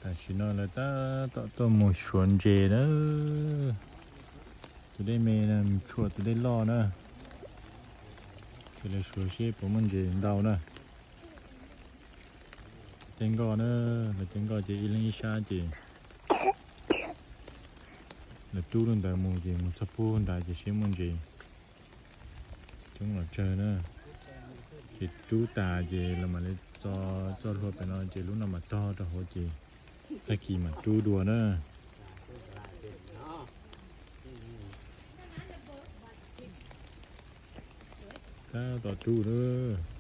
Tam sim no lawv tab tom tuaj mus suav ntses na. Tus dej me no mus tshuam tus dej loj na. Ces lawv suav seb puas muaj ntses ntau na. Tej nkoj na, lawv tej nkoj ces ib leeg ib sab ces lawv rub lub ntawd mus ces mus txog puag nrad ces seb muaj ntses coob los tsawg na. Ces rub tas ces los mam li txo txoj hlua pem no ces lub no mam tog rau hauv ces tag kis mam rub dua na. Tab tom rub lawm.